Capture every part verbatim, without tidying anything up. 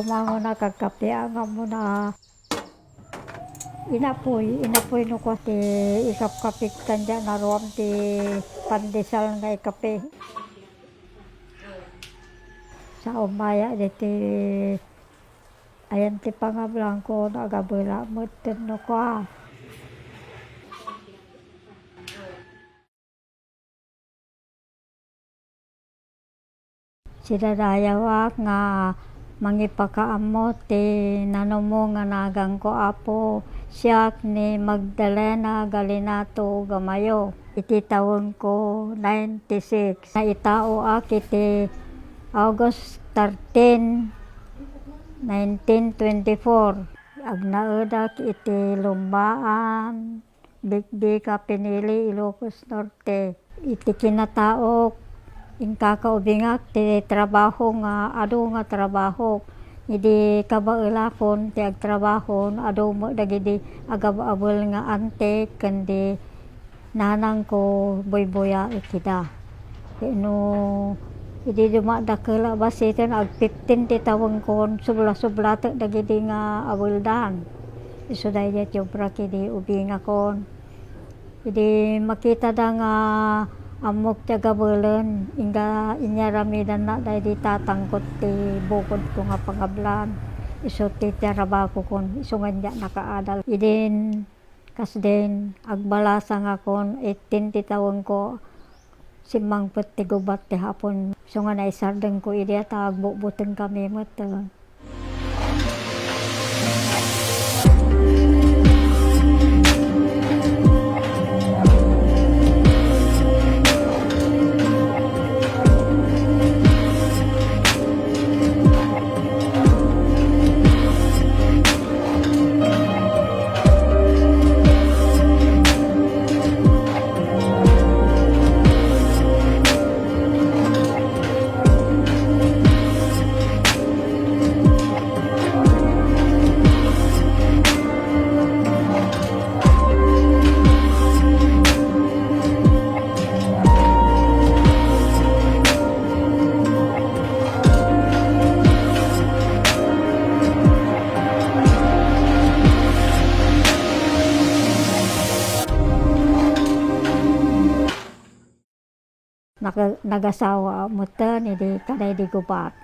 Manguna kagkape, a, ngamuna. Inapoy, inapoy no kua ti ikapkapek, kandiay naruam ti pandesal nga ikape. Sa umaya diti, ayan ti pangablanko, no agabela metten no kua. Sidadayawak nga mangipakaammo ti nanumo nga naganko, Apo. Siak ni Magdalena Galinato Gamayo. Iti tawenko, ninety-six. Naitaoak iti August thirteen, nineteen twenty-four. Agnaedak iti Lumbaan, Bikbika, Pinili, Ilocos Norte. Iti kinataok, inkakaubingak ti trabaho nga adu nga trabaho. Idi kabaelakon ti agtrabaho, adu met dagidi agab-abel nga antik ken di nanangko, buybuyaek ida. Ket no idi dumadakkel a basiten, ag-fifteen ti tawenkon, subla-sublatek dagidi nga abeldan. Isu daydiay ti obrak idi ubingakon. Idi makitada nga ammok ti agabelen, ingga inyaramidanna daydi tatangko ti bukodko nga pangablan. Isu ti tarabakokon, isu nga diak nakaadal. Idin Kasdin, agbalasangakon, eighteen ti tawenko, simmangpet ti gubat ti hapon. Isu nga naisardengko idi ta agbutbutengkami met. Naga-, nagasawa metten idi kada idi gubat.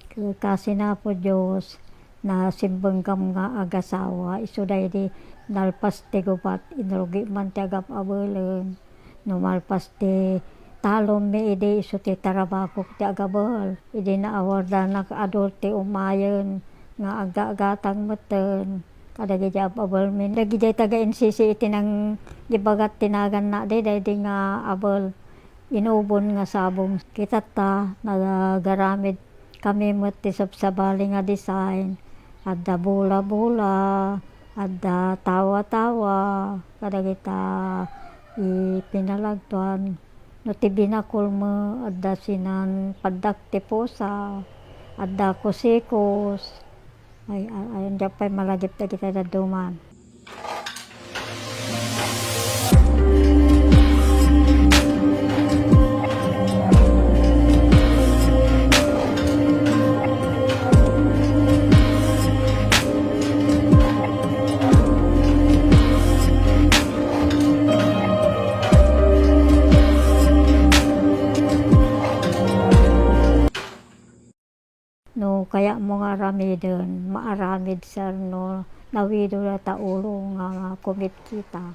Ket kasi Apo Dios, nasimbengkam nga agasawa, isu daydi nalpas ti gubat, inrugi man ti agab-abelen. No malpas ti talonmi idi, isu ti tarabakok ti agabel. Idi naawardanak adu ti umayen nga aggagatang metten kadagiti ab-abelmi. Dagidiay taga-N C C iti nangibagak ti naganna daydi nga abel. Inubon nga sabong. Kitatta, nagaramid kami met ti sabsabali nga design. Adda bola-bola, adda tawa-tawa, kadagita ipinalagtuan. No ti binakol met, adda sinan paddak ti pusa, adda kusikos. Ay, ay, ay, diak pay malagip dagita dadduma. No kayatmo nga aramiden, maaramid sir no nawido dayta ulo nga kumitkita.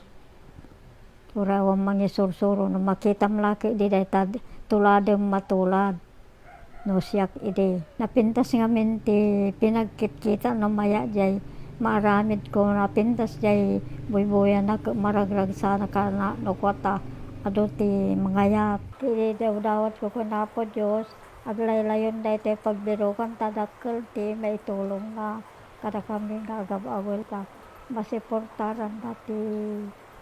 Uray awan mangisursuro, no makitam la ket di dayta tuladem matulad. No siak idi. Napintas ngamin ti pinagkitkita no maya jay maaramidko, napintas jay buybuyanak ket maragragsanak no kuata adu ti mangayat. Idi dawdawatko ken Apo Dios, aglaylayon daytoy pagbirokan ta dakkel ti maitulongna kadakami nga agab-awelka. Masiportaranda ti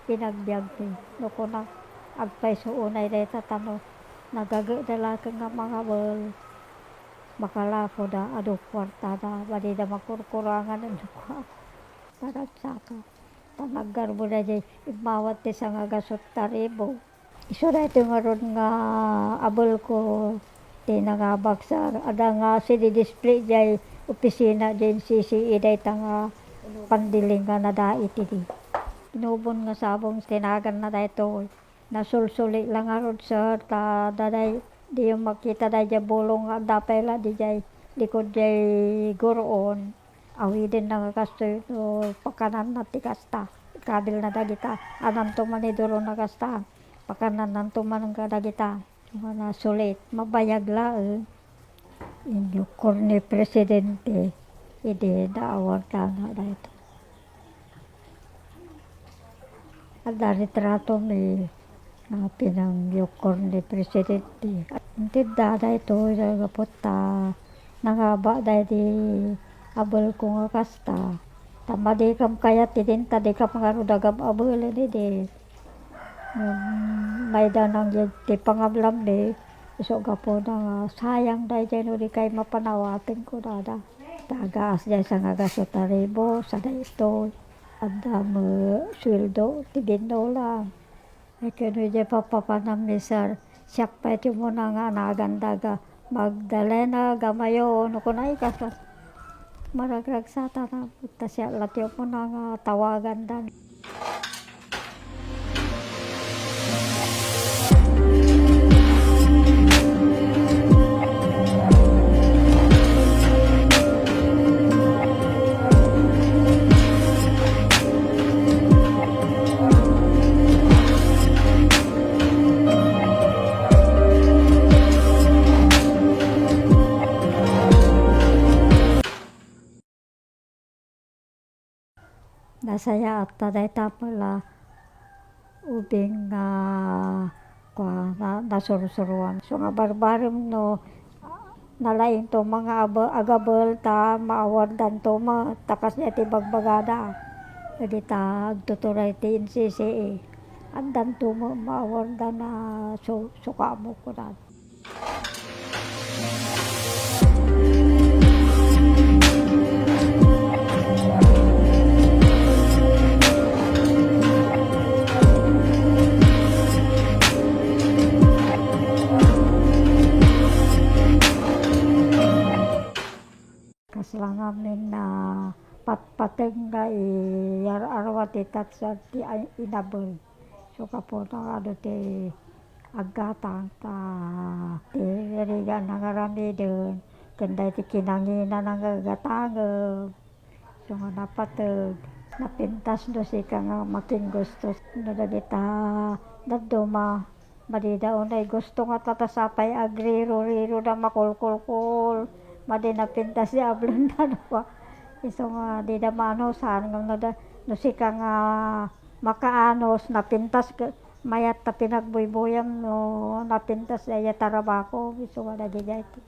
pinagbiagmi. No kunak, agpayso unay dayta ta no nagageda la ket nga mangabel, makalakoda, adu kuartada, balida makurkurangan no kuak. Paragsaka. Ta naggarbo daydi immawat ti sangagasut a ribu. Isu daytoy ngarud nga abelko ti nangabaksa. Adda nga sidi-display jay opisina diay N C C E dayta nga pandiling nga nadait idi. Inubon nga sabong ti naganna daytoy. Nasulsuli la ngarud, sir, ta daday, diyo makita daydiay bulong nga adda pay la diay likud diay gur-on. Awidenna nga kastoy no pakananna ti kasta. Ikabilna dagita. Addanto man idurona kasta. Pakanannanto man kadagita. Nga nasulit. Mabayag laeng. Inyukkor ni Presidente, idi naawardana daytoy. Adda retratomi nga pinangyukkor ni Presidente. Intedda daytoy gapu ta nangaba daydi abelko nga kasta. Ta madikam kayat idin ta dikam ngarud agab-abelen idi. Ngem mayda nangyeg ti pangablammi, isu gapuna nga sayang daydiay no di kay mapan awaten, kunada. Tagaas diay sangagasu taribo, sa daytoy. Adda met sueldo ti ginnulam. Ay, ken no diay papapanammi, sir, siak pay ti umuna nga naganda ga Magdalena Gamayo, no kunay kas-, kas-, maragragsatana, ta siak la ti umuna nga tawaganda. Nasayaat ta dayta pala ubing nga, kua, na, nasursuruan. So nga barbarem no nalaingto nga abe-, agabel ta maawardanto met, ta kasdiay ti bagbagada. Dagita agtuturay ti N C C E. Addanto met maawardan a su-, sukamo, kunada. Kasla ngamin a patpateg nga iyar-arua ti tatsan ti ay-, inabel. So, gapu ta adu ti aggatang ta ti rigaanna nga aramiden, ken daydi kinanginana nga gatangem. So, nga napateg, napintas no sika nga makinggustos no dagita dadduma. Madida unay gusto nga ta, ta sapay agriro-riro da makulkulkul. Madi napintas ti ablenda no. Isu nga dida maano saan nga no da, no sika nga makaanos, napintas ke-, mayat ta pinagbuybuyam no napintas dayta tarabako. Isu nga dagiti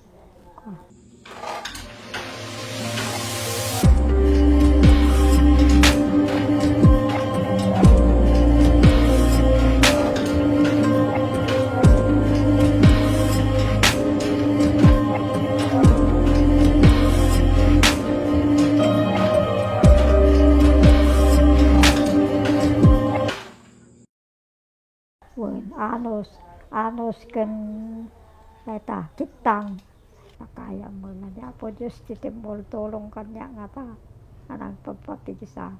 Wen, anus, anus ken dayta, kittang. Pakayam met ni Apo Dios ti timmultulong kaniak ngata, a nagpagpapigsa.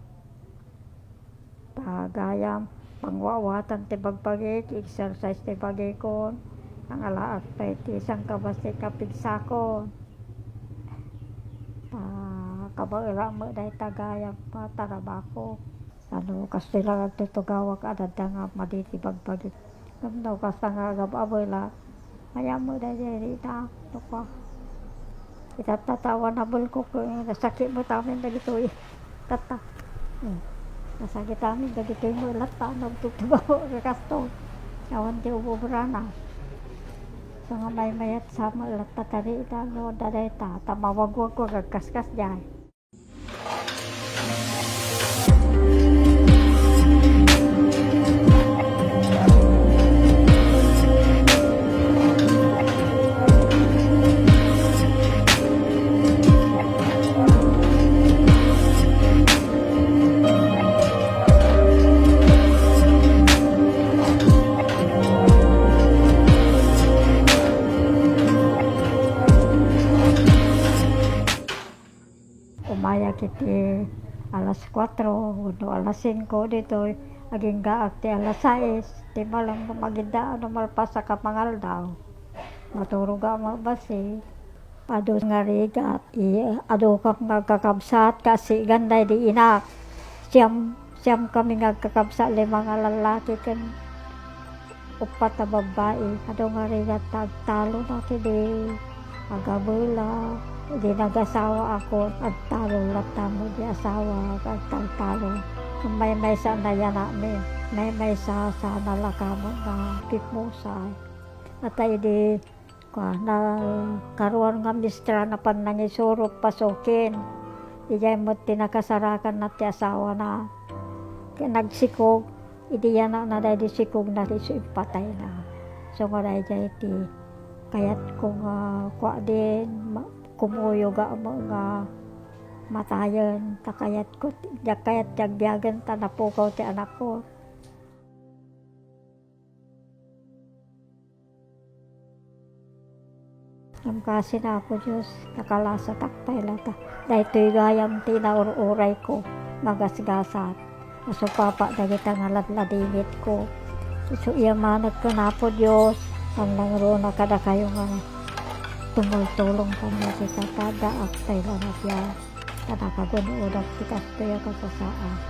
Ta gayam, pangwawatan ti bagbagik, exercise ti bagikon, nangalaak pay ti sangkabas ti kapigsakon. Ta kabaela met dayta gayam a tarabako. Ano, kastoy la agtutugawak a dadda nga madi ti bagbagik. Ngem no kasta nga agab-abela, mayat met daydiay dita, no kua. Itatta, awan nabelko, ken nasakit met amin dagitoy. Tatta. Hmm. Nasakit amin dagitoy met latta, no agtutugawak a kasto. Awan ti ubobrana. So nga maymayat sa met latta ta dita, no, dadayta, ta mawagwagwag agkaskasdiay. Iti alas kuatro wenno alas singko ditoy, aginggaak ti alas sais, ti malem no magidda no malpas a kapangaldaw. Maturog a mabasi. Adu nga rigat, i-, adukak nga agkakabsat, kaasigan daydi inak. Siam, siam kami nga agkakabsat, lima nga lallaki ken uppat a babbai. Adu nga rigat ta agtalon a kidi agabela. Idi nagasawaakon, agtalon latta met di asawak, agtaltalon. Maymaysa a nayanakmi, maymaysa sa nalakamen nga pipmusay. Ata idi Kua, nakaruar nga mister a napan nangisurot pasoken. Idiay met ti nakasarakanna ti asawana. Ket nagsikog, idi yanakna daydi sikogna ti isu impatayna. So nga daydiay ti kayatko nga kua din, ma-, kumuyog a ma-, nga matayen, ta kayatko, diak kayat ti agbiagen ta napukaw ti anakko. Ngem kasin, Apo Dios, nakalasatak pay latta. Daytoy gayam ti naur-urayko, magasgasat. Masupapak dagita nga ladladingitko. Isu iya manek ken Apo Dios, ngem nangruna kadakayo nga tumultulong kaniak ita ta addaak pay la nabiag. Ta nakagun-odak ti kastoy a kasasaad.